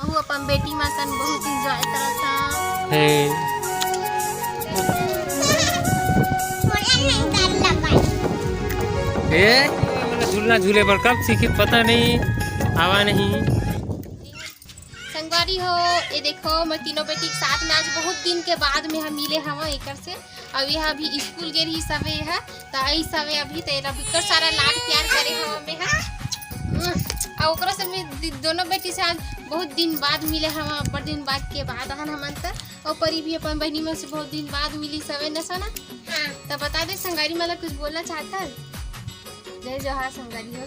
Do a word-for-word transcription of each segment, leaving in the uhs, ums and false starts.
अहू अपन बेटी मन सन बहुत enjoy करत हव। हे। ए, मतलब झूलना झूले बर कब सीखी पता नहीं, आवा नहीं। संगवारी हो, ये देखो, मैं तीनों बेटी के साथ में आज बहुत दिन के बाद में हम मिले हवा एकर से। अउ ये अभी स्कूल गे रही सवे है, त आई सवे अभी त एला बिकट सारा लाड प्यार करे हवा में है। अउ ओकरो से मैं दि-, दोनों बेटी से आज बहुत दिन बाद मिले हवा, बड़ दिन बाद के बाद हन हमन त। अउ परी भी अपन बहिनी मन से बहुत दिन बाद मिली सवे न सना। हाँ। त बता दे संगवारी मन ला कुछ बोलना चाहता है? जय जोहार संगवारी हो।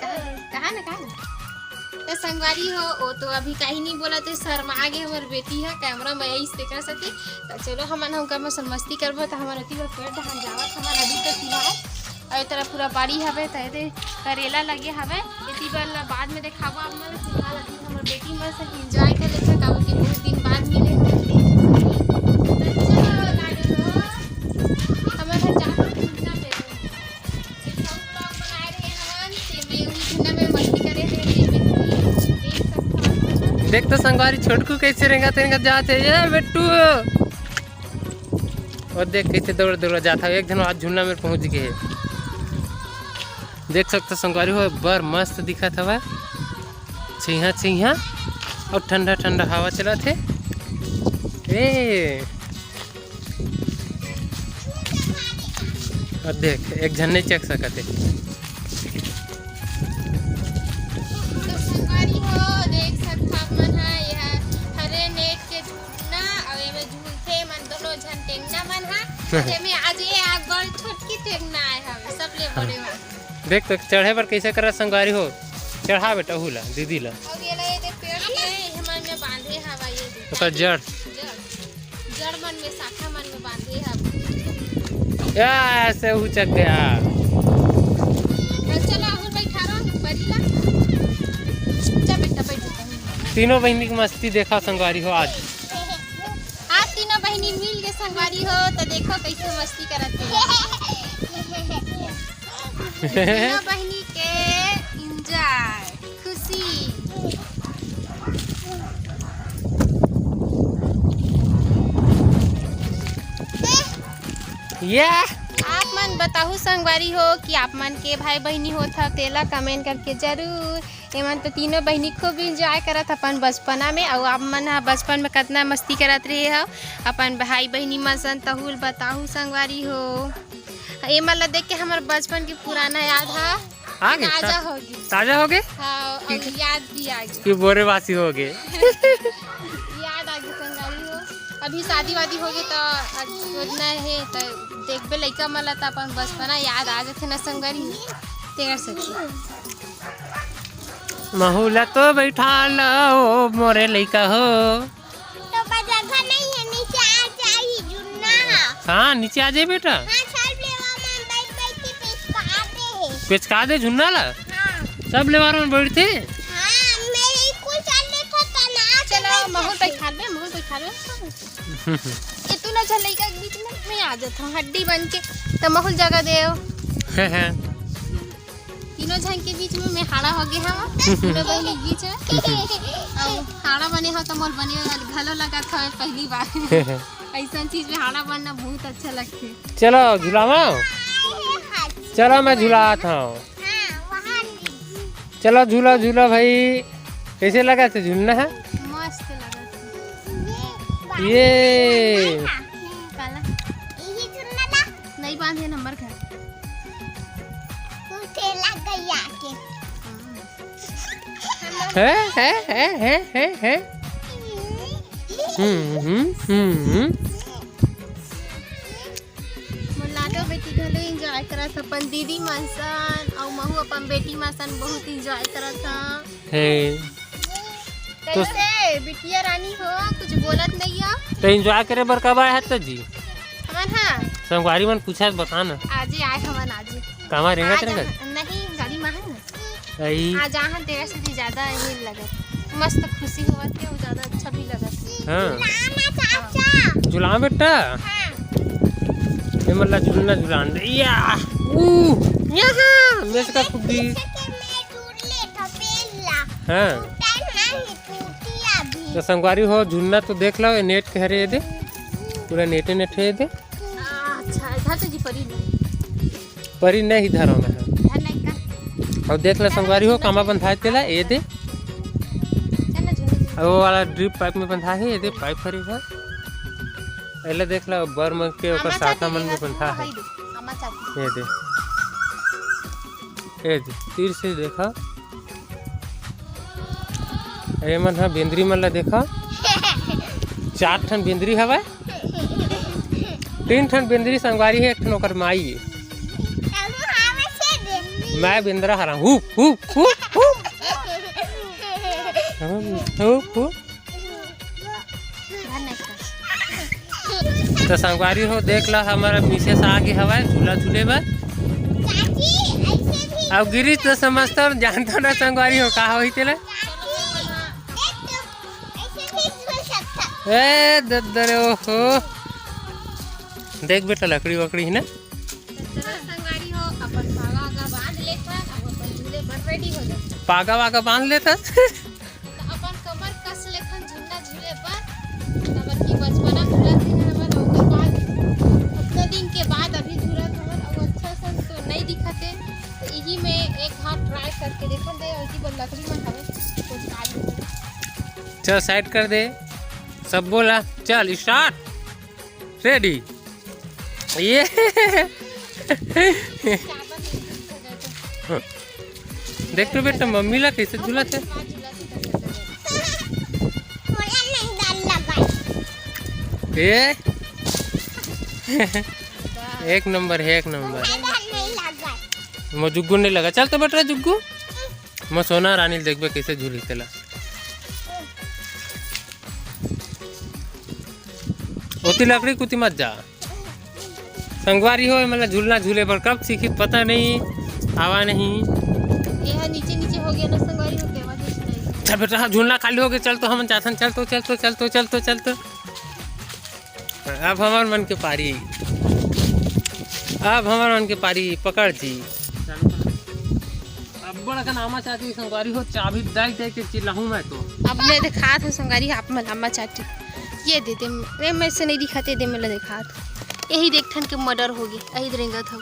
कहा, कहा ना, कहा ना। त संगवारी हो, वो तो अभी कहीं नहीं बोला, तो शर्मा गे हमर बेटी है, कैमरा में आई तेकरा सेती। त चलो, हमन हम कम से मस्ती करबो, त हमर अति बर पेड़ डहान जावत, हमन अभी तो फिलहाल। अउ ए तरफ पूरा बाड़ी हवे, त एदे करेला लगे हवे, एती बर ला बाद में देखाबो आप मन, फिलहाल अभी हमर बेटी मन से enjoy कर लेथे, काबर कि बहुत दिन बाद मिले। त चलो, लाडो, हमर घर जाके घूमना बेबे। देख तो संगवारी छोटकू कैसे रेंगत रेंगत जात हे। ए बेट्टू, और देख कैसे दौड़ दौड़ जात हवे। एक झन आज झुन्ना में पहुंच गए। देख सकते संगवारी हो, बर मस्त दिखत हवा, छिहा छिहा और ठंडा ठंडा हवा चलत हे। ए और देख, एक झन नहीं चेक सकत हे। तो संगवारी हो, देख सकत हव मन ह, ये ह हरे नेट के झुलना, अउ एमे झूलथे मन दोनों झन टेंगना मन ह। जेमे आज ये आग बड़ छोटकी टेंगना आए हवे, सबले बड़े वाला। देख तो चढ़े बर कैसे करा संगवारी हो, चढ़ा बेटा हूला दीदी ला। अउ ये ला ये दे पेड़ के, ये मन में बांधे हवा ये दे। ओकर जड़। जड़। जड़ मन में, शाखा मन में बांधे हवे। या, से उचक गया। चल, चलो, अहू बैठा रहो, परी ला। जा बेटा, बैठ बेटा। तीनों बहिनी के मस्ती देखा संगवारी हो आज। आज तीनों बहिनी मिल के संगवारी हो, तो देखो कैसे मस्ती करत हे। तीनों बहिनी के enjoy। खुशी। ये आप मन बताहू संगवारी हो कि आप मन के भाई बहिनी होत हव, तेला comment करके जरूर। एमन तो तीनों बहिनी खूब enjoy करत अपन बचपना में, अउ आप मन ह बचपन में कतना मस्ती करत रहे हव अपन भाई बहिनी मन सन, तहूल बताहू संगवारी हो। एमन ला देख के हमर बचपन के पुराना याद ह आ गे? ताजा ता-, हो गे। ताजा हो गे? हाँ, कि-, अब याद भी आ गे। कि बोरे बासी हो गे। याद आ गे संगवारी हो। अभी शादी वादी हो गे त आज सोचना हे त देखबे लइका मन ला त अपन बचपना याद आ जथे ना संगवारी हो। तेकर सेती। महू ला तो बैठा लो मोरे लइका हो। तो बा जगह नहीं है, नीचे आ जाही झुन्ना। हाँ, नीचे आ जाए बेटा। हाँ, सब लेवा मन बैठ बैठ के पेचका दे है। पेचका दे झुन्ना ला? हाँ। सब लेवार मन बैठथे? हाँ, मेरे स्कूल चल लेथो त ना चलो, चलो। महू बैठा दे, महू बैठा दे। ये तू ना झन लइका के बीच में, मैं आ जाता हूँ, हड्डी बन के, त महू ल जगह देव। तीनों झन के बीच में मैं हाड़ा हो गया हूँ, तीनों बहिनी के बीच में। अउ हाड़ा बने हो त मोर बने घलो लगत हवे पहली बार। ऐसन चीज में हाड़ा बनना बहुत अच्छा लगथे। चलो झुलावा, चलो मैं झुलात हूँ। चलो झूला झूला भाई, कैसे लगा थे झूलना है? मस्त लगा थे। ये काला। नहीं बांधे नंबर घर। है, है, है, है, है, है। हम्म, हम्म, हम्म, हम्म। मोर लाडो बेटी घलो enjoy करत हे अपन दीदी मन सन, अउ महू अपन बेटी मन सन बहुत enjoy करत हन। हे। तो कैसे बिटिया रानी हो, कुछ बोलत नहीं हो? तो enjoy करे बर कब आए हत जी? हमन हा? संगवारी मन पूछत बता ना। आजे आए हमन आजे। कामा रेंगत आज रेंगत? आ-, नहीं, गाड़ी में है ना। आई। आज आहन तेरा से भी ज्यादा ये लगत। मस्त खुशी होवत हे, वो ज्यादा अच्छा भी लगत हे। हाँ। झुलाना चाचा। झुलाओ बेटा। हाँ। ये मल्ला झूलना झुलान दे। या। ऊ। यहाँ। मैं इसका खुद भी। पीछे के मैं झूल लेता, पेला। हाँ। उतर नहीं तू। तो संगवारी हो, झुलना तो देख लो, ये नेट के हरे ये दे, पूरा नेटे नेट हे ये दे। अच्छा, इधर तो जी परी नहीं। परी नहीं धरो में है। इधर नहीं का? और देख लो संगवारी हो, कामा बंधा है तेला, ये दे। चल ना झूले। और वो वाला ड्रिप पाइप में बंधा है, ये दे पाइप हरे है। एला देख लो, बर मन के ओकर आमा साटा चाची मन में बंधा है। ये दे। ये दे, तीर से देखा, एमन ह बेंदरी मन ला देखा, चार ठन बेंदरी हवय, तीन ठन बेंदरी संगवारी हे, एक ठन ओकर माई हे। मैं बेंदरा हरा, hoop, hoop, hoop, hoop. Hoop, hoop. तो संगवारी हो, देख ला, हमारा मिसेस आ गे हवय झूला झूले बर। अब गिरी तो समझता हूँ, जानता ना संगवारी हो, का होही तेला। ए दद्दरे, ओहो, देख बेटा, लकड़ी वकड़ी है ना। संगवारी हो, अपन धागा वागा बांध लेथन, अब अपन झूले बर रेडी हो जाथन। पागा वागा बांध लेथन। त अपन कमर कस लेथन झुलना झूले बर, काबर कि बचपना भुला गे हे हमर, ओकर बाद उतना दिन के बाद अभी झूलत हवन, अउ अच्छा सन तो नहीं दिखत हे, तो इही में एक हाथ ट्राई करके देखन दे, अउ इही बर लकड़ी मन हवे, कुछ काट देथे। चल साइड कर दे, सब बोला, चल स्टार्ट, रेडी। ये देख तो बेटा, मम्मी ला कैसे झूलत हे। ए एक नंबर है, एक नंबर। मोर जुग्गू नहीं लगा। चल तो बेटा जुग्गू, मैं सोना रानी देखबे कैसे झूली तेला। ओती लकड़ी कुती मत जा। संगवारी हो, मतलब झूलना झूले बर कब सीखी पता नहीं, आवा नहीं। ये हा नीचे नीचे हो गया ना संगवारी हो, के वजह से नहीं। चल बेटा, हाँ, झूलना खाली हो गया, चल तो हम जाथन, चल तो, चल तो, चल तो, चल तो, चल तो। अब हमर मन के पारी, अब हमर मन के पारी, पकड़ जी। अब्बड़ अकन आमा चाची संगवारी हो, चाबी दे दे के चिल्लाहूं मैं तो। अब मैं दिखात हूँ संगवारी, आप मन आमा चाटी। ये दे दे, रे मेरे से नहीं दिखाते, दे मैं ला दिखात हूँ। यही देख ठन के मर्डर हो गए, यही रेंगत हो।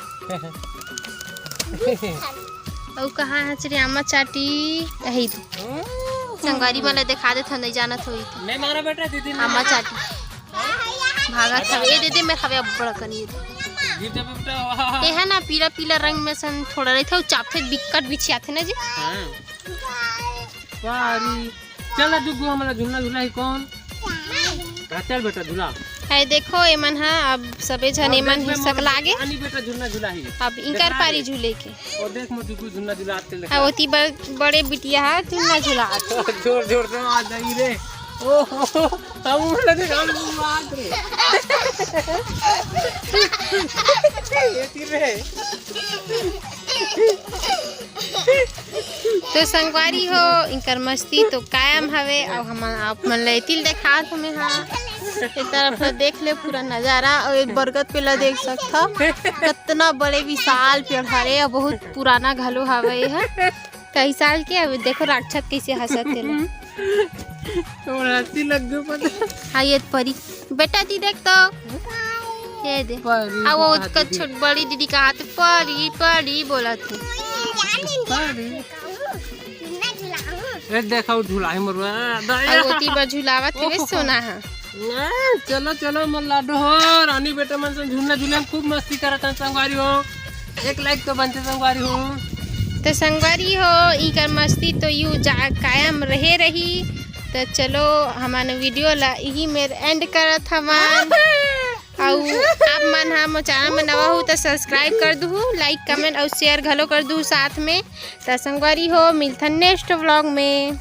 अउ कहाँ है चले आमा चाटी? यही दे। संगवारी मन ला दिखा देत हन, नहीं जानत होई तो। नहीं मारा बेटा, दीदी ने आमा चाटी। भागत हवे। ए दे दे, मेर हवे अब्बड़ अकन ये दे। गिर जाबे बेटा, वाह। ए है ना पीला पीला रंग में सन थोड़ा रहिथे, अउ चापथे बिक्कट बिछियाथे ना जी। हाँ। पारी। चल ना जुग्गू, हमला झूलना झूला ही कौन? हाँ, चल बेटा झूला। है देखो, एमन हा अब सबे झन और एमन देख बे, हिस्सा मोर लागे। रानी बेटा झूलना झूला ही। अब इंकर देखा पारी दे। झूले के। और देख मोर जुग्गू झूलना झूला आते आ, देखा। ओती बर-, बड़े बिटिया हा झूलना झूला आते। जोर जोर से आवाज आई रे। ओहो, हम उन्हें देखा, हम बात रे। ये थी रे। तो संगवारी हो, इनकर मस्ती तो कायम हवे, अउ हम आप मन ला एतिल देखात हमें हा। एक तरफ ला देख ले पूरा नजारा, अउ एक बरगद पेड़ ला देख सकथव, कितना बड़े विशाल पेड़ हरे, अउ बहुत पुराना घलो हवे हा। कई साल के, अब देखो राक्षस कैसे हंसत हे ला। तोर हंसी लग गयो पता। हाँ, ये परी। बेटा जी देख तो। ये दे। परी आ, वो को उसका दीदी। छोट बड़ी दीदी का हाथ परी, परी बोला थे। परी। ए, देखा वो झुलाही मरुआ। आ, वो तीबर झुलावत थे, ओहो। सोना है। ए, चलो, चलो, मन लाडो हो। रानी बेटा मन से झूलना झूले में खूब मस्ती करत हैं संगवारी हो। एक लाइक तो बनते संगवारी हो। तो संगवारी हो, इकर मस्ती तो यू जा कायम रहे रही। तो चलो, हमन वीडियो ला इही मेर एंड करत हवन। अउ आप मन हा मोर चैनल में नवा हो तो सब्सक्राइब कर दूहू, लाइक, कमेंट अउ शेयर घलो कर दूहू साथ में। तो संगवारी हो, मिलथन नेक्स्ट व्लॉग में।